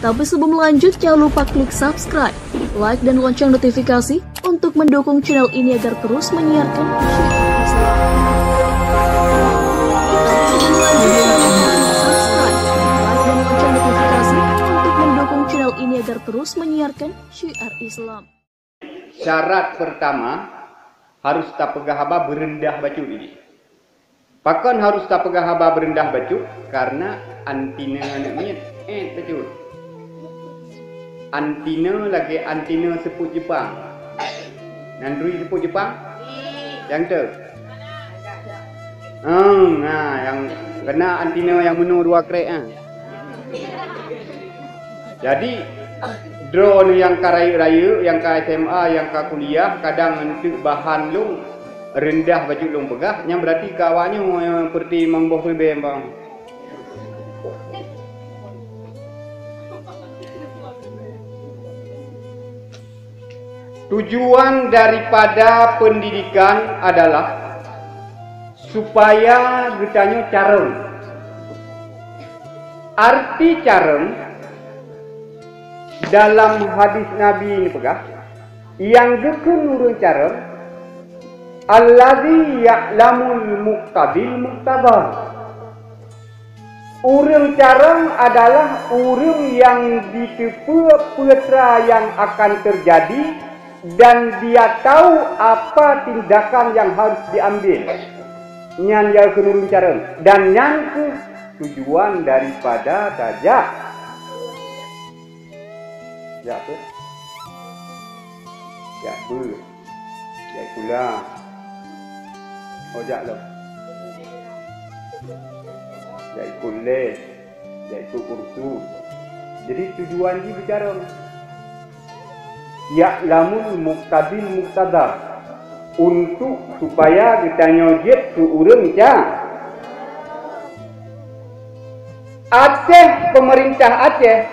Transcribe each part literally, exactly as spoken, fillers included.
Tapi sebelum lanjut, jangan lupa klik subscribe, like, dan lonceng notifikasi untuk mendukung channel ini agar terus menyiarkan syiar Islam. Subscribe, like, dan lonceng notifikasi untuk mendukung channel ini agar terus menyiarkan syiar Islam. Syarat pertama, harus tapeugah haba beureundah bacut jih. Pakon harus tapeugah haba beureundah bacut? Karena antina aneuk miet, eh, bacut. Antina lagèe antina seupôt Jepang. Nan rui seupôt Jepang? Nyang teu? Hmm, nah, nyang keunan antina nyang meunoe dua krek, ah. Jadi, droeneuh nyang ka rayeuk-rayeuk, nyang ka S M A, nyang ka kuliah, kadang eunteuk bahan lôn reundah bacut lôn peugah, nyan beurati keu awaknyoe nyang peureuti mang boh seubeng, bang. Tujuan daripada pendidikan adalah supaya geutanyoe carông. Arti carông dalam hadis Nabi neupeugah, nyang geukheun ureuëng carông, "Allazi ya'lamul muqtadil muqtadha." Ureuëng carông adalah ureuëng nyang jiteupeue peue-peue nyang akan teujadi dan dia tahu apa tindakan yang harus diambil. Nyan nyang kheun ureuëng carông, dan nyan kheueh tujuan daripada tajak. Jak peue? Jak beuet. Jak sikula. Oh, jak lom. Jak ikot les. Jak ikot kursus. Jadi tujuan jih beucarông. Ya'lamul muqtadil muqtadha. Untuk supaya geutanyoe jeuet keu ureuëng ca-, Aceh, pemerintah Aceh,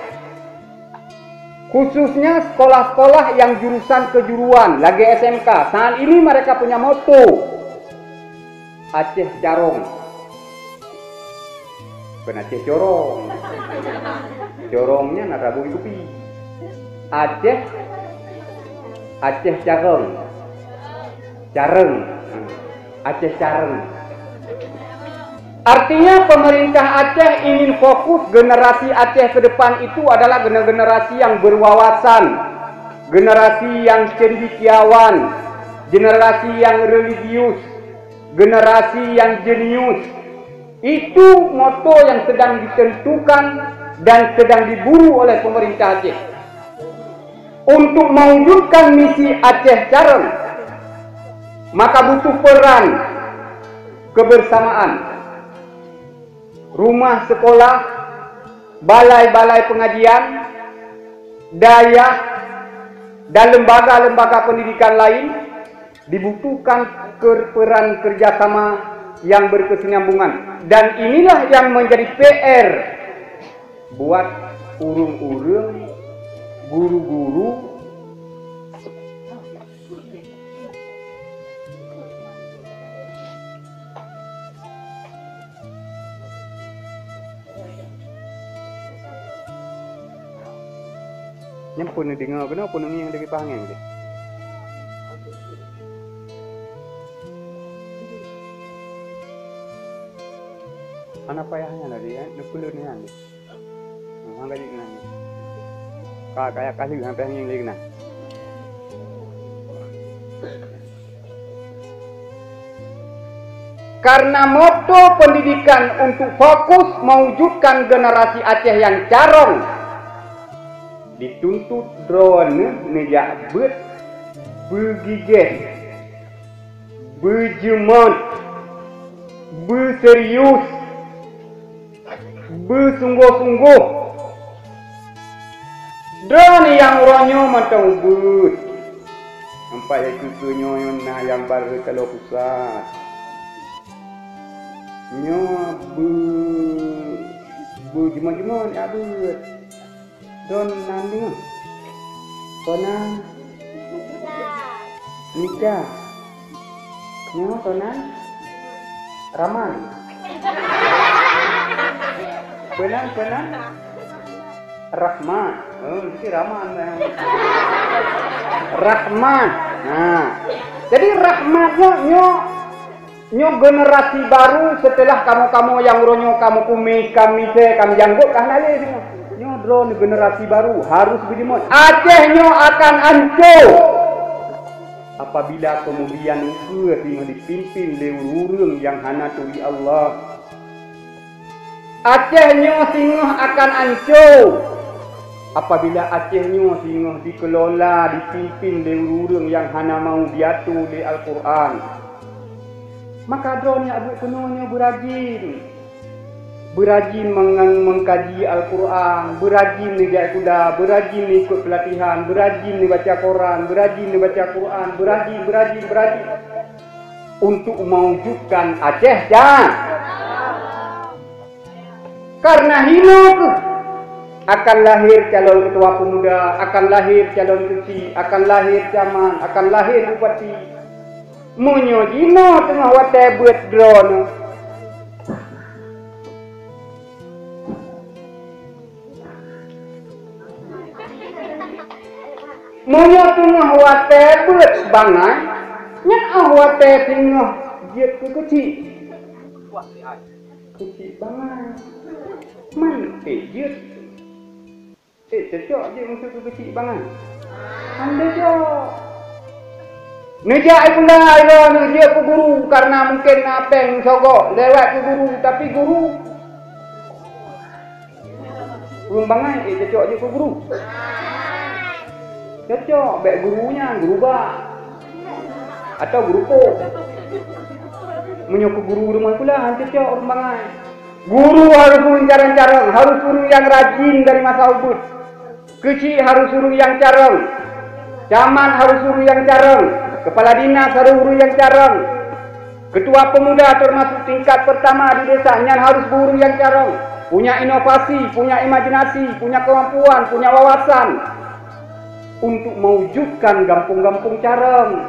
khususnya sekolah-sekolah yang jurusan kejuruan, lagèe S M K, saat ini mereka punya moto, "Aceh Carông." Bukan Aceh Corong. Corong nyan na rabui kupi. Aceh, Aceh Carông. Carông. Aceh Carông. Artinya, pemerintah Aceh ingin fokus generasi Aceh ke depan itu adalah gener-, generasi yang berwawasan, generasi yang cendekiawan, generasi yang religius, generasi yang jenius. Itu moto yang sedang ditentukan dan sedang diburu oleh pemerintah Aceh. Untuk mewujudkan misi Aceh Carông, maka butuh peran kebersamaan. Rumah sekolah, balai-balai pengajian, dayah, dan lembaga-lembaga pendidikan lain dibutuhkan ke-, peran kerjasama yang berkesinambungan. Dan inilah yang menjadi P R buat ureuëng-ureuëng, guru-guru. Nyan peue neudeungoe keunoe, peue neungieng di kipaih angén deh. Hana payah nyan lagèe nyan, neupeuleueh nyan deh. Hang gaji nyan. Ka kaya kali sampai ngieng lé keunan. Karena moto pendidikan untuk fokus mewujudkan generasi Aceh yang carông, dituntut droeneuh neujak beuet beugigeh, beujeumat, beuserius, beusunggoh-sunggoh. Droeneuh nyang uroe nyoe mantong beuet. Nampak ya keukeue nyoe na nyang barô taloe pusat. Nyoe beu-, beujeumat-jeumat ya beuet. Droeneuh nan deungoe. Kona Nika. Nyoe kona Raman. Peue nan, peue nan? Rahmat. Oh, mesti Rahman. Rahmat. Nah. Jadi Rahmat nyoe, nyoe, nyoe generasi baru setelah kamoe-kamoe nyang uroe nyoe kamoe kumis, kamoe misée, kamoe janggot ka hana lé singoh. Nyoe droeneuh generasi baru harus beujeuet. Aceh nyoe akan ancô. Apabila kemudian ukeue singoh dipimpin lé ureuëng nyang hana turi Allah, Aceh nyoe singoh akan ancô. Apabila Aceh nyoe singoh dikelola, dipimpin lé ureuëng nyang hana mau diatur lé Al-Quran, maka droeneuh buet keunoe nyoe beurajin. Beurajin meungang-, mengkaji Al-Quran, beurajin neujak sikula, beurajin neujak ikot peulatihan, beurajin neubaca koran, beurajin neubaca Quran, beurajin, beurajin, beurajin. Untuk mewujudkan Aceh ja-, karena hinoe keuh akan lahir calon ketua pemuda, akan lahir calon keuchik, akan lahir camat, akan lahir bupati. Meunyoe jinoe teungoh watée beuet droeneuh, meunyoe teungoh watée beuet bangai, nyan óh watée teungoh jeuet keu keuchik. Keuchik bangai. Man ék jeuet. Eh, cocok jeuet meuseu keu keuchik bangai? Han cocok. Neujak sikula droeneuh jeuet keu guru, karena mungken na péng sogok lewat keu guru, tapi guru ureuëng bangai, eh, cocok jeuet keu guru? Cocok, bék guru nyan, guru bak. Atau guru po. Meunyoe keu guru rumoh sikula, han cocok ureuëng bangai. Guru harus ureuëng carông-carông, harus ureuëng nyang rajin dari masa ubit. Keuchik harus ureuëng nyang carông. Camat harus ureuëng nyang carông. Kepala dinas harus ureuëng nyang carông. Ketua pemuda termasuk tingkat pertama di desa nyan harus ureuëng nyang carông. Punya inovasi, punya imajinasi, punya kemampuan, punya wawasan untuk mewujudkan gampông-gampông carông.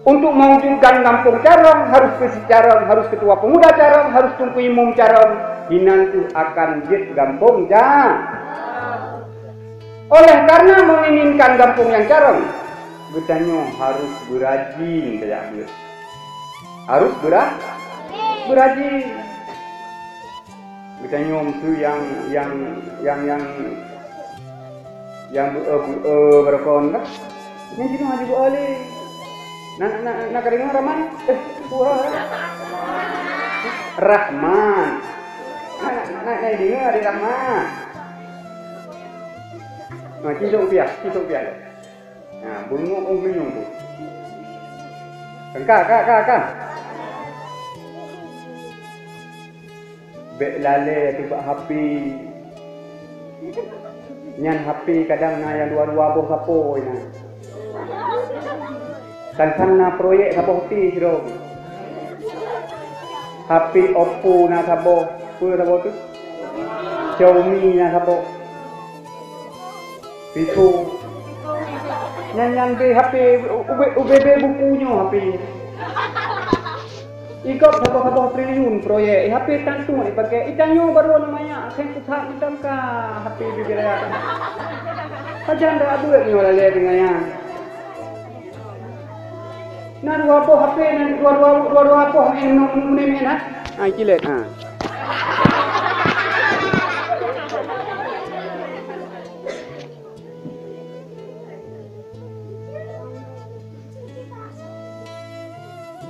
Untuk mewujudkan gampông carông, harus keuchik carông, harus ketua pemuda carông, harus teungku imum carông, inan teuh akan jeuet gampông ca-. Oleh karena menginginkan gampông nyang carông, geutanyoe harus beurajin tajak beuet. Harus beura-, beurajin. Geutanyoe meuseu nyang, nyang, nyang, nyang, nyang beu-, beu-, barokon kah? Nyang jinoe hana jibeu lé. Na, na, na kadeungoe Rahman? Eh, peue? Rahman. Na, na, na, na deungoe adik Rahman. Nah, ci sôk piah, ci sôk piah. Nah, beungoh ôn meunyoe tu. Ka, ka, ka, ka. Bék lalée teuh bak H P. Nyan H P kadang na nyang dua-dua boh sapo na. Sang-sang na proyek saboh pih sidroe. H P Oppo na saboh, peue saboh tu? Xiaomi na saboh. Vivo. Nyan, nyan beu H P, ube-, ubé-bé buku nyoe H P. Ikot saboh-saboh triliun proyek, H P tantu dipakai. Itanyoe baru na manyak, seng pusat mantong ka H P bibiraya. Pajan dak buet nyoe lalée deungon nyan. Na dua boh H P, na dua, dua, dua, dua boh, eh, nu, nu, nu, nu, na. Ah, cilet, ah.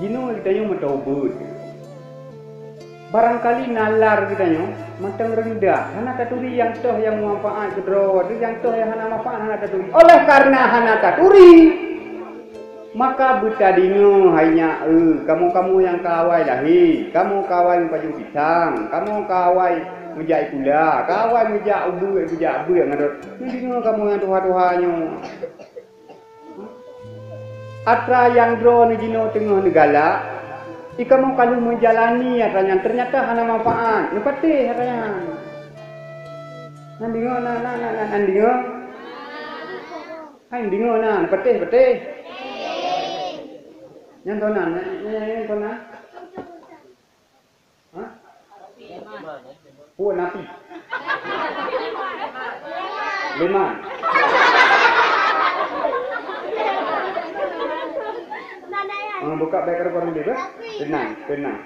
Jinoe geutanyoe meutaubeut. Barangkali nalar geutanyoe mantong reundah, hana taturi nyang toh nyang manfaat keudroe, nyang toh nyang hana manfaat hana taturi. Oleh karena hana taturi, maka beutadeungoe hai nyak, eh, kamoe-kamoe nyang ka awai lahé, kamoe ka awai meupajoh pisang, kamoe ka awai meujak sikula, ka awai meujak ubeuet, meujak beuet ngon droe. Neudeungoe kamoe nyang tuha-tuha nyoe. Atra nyang droeneuh jinoe teungoh neugalak, i kamoe ka lheueh meujalani atra nyan, teunyata hana manfaat, neupatéh atra nyan. Nan deungoe na, na, na, na, nan deungoe? Hai deungoe na, neupatéh, patéh. Nyang toh na, nyang, nyang, nyang toh na? Hah? Peue napi? Lima. Hmm, buka background dulu, eh. Tenang, tenang.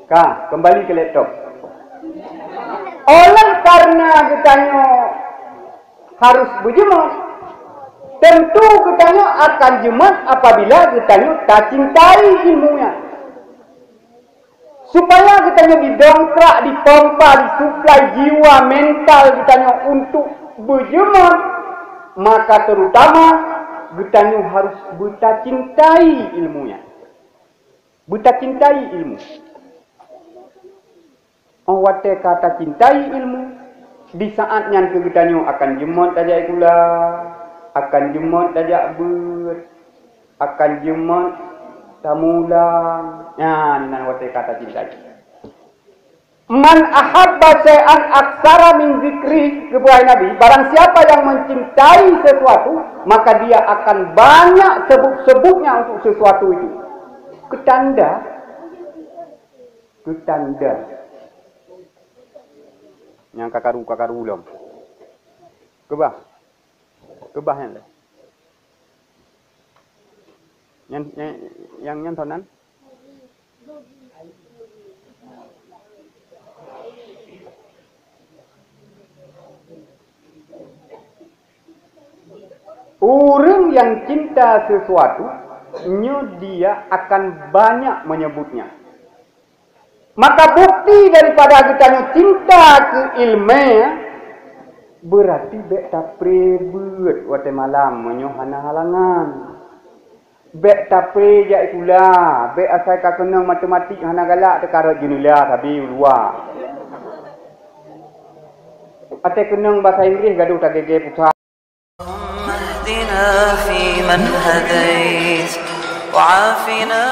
Ka, kembali ke laptop. Oleh karena geutanyoe harus beujeumat, tentu geutanyoe akan jeumat apabila geutanyoe tacintai ilmu nyan. Supaya geutanyoe didongkrak, dipompa, disuplai jiwa mental geutanyoe untuk beujeumat, maka terutama geutanyoe harus beutacintai ilmu nyan. Beutacintai ilmu. Óh watée ka tacintai ilmu, di saát nyan keuh geutanyoe akan jeumat tajak sikula, akan jeumat tajak beuet, akan jeumat tamulang. Nyan, nyan watée ka tacintai. "Man ahabba syai'an aktsara min dzikri," geupeugah Nabi, "Barang siapa yang mencintai sesuatu, maka dia akan banyak sebut-sebutnya untuk sesuatu itu." Keutanda, keutanda. Nyang ka karu, ka karu lom. Keubah. Keubah nyan lé. Nyan, nyan, nyang nyan toh nan? Ureuëng yang cinta sesuatu, nyoe dia akan banyak menyebutnya. Maka bukti daripada geutanyoe cinta keu iéleumé, beurati bék tapré beuet watée malam meunyoe hana halangan. Bék tapré jak sikula, bék asai ka keunong matematik hana galak teuka rot jeuneula sabe u luwa. Watée keunong basa Inggréh gadôh tagée-gée pusat. اللهم اهدنا فيمن هديت، وعافنا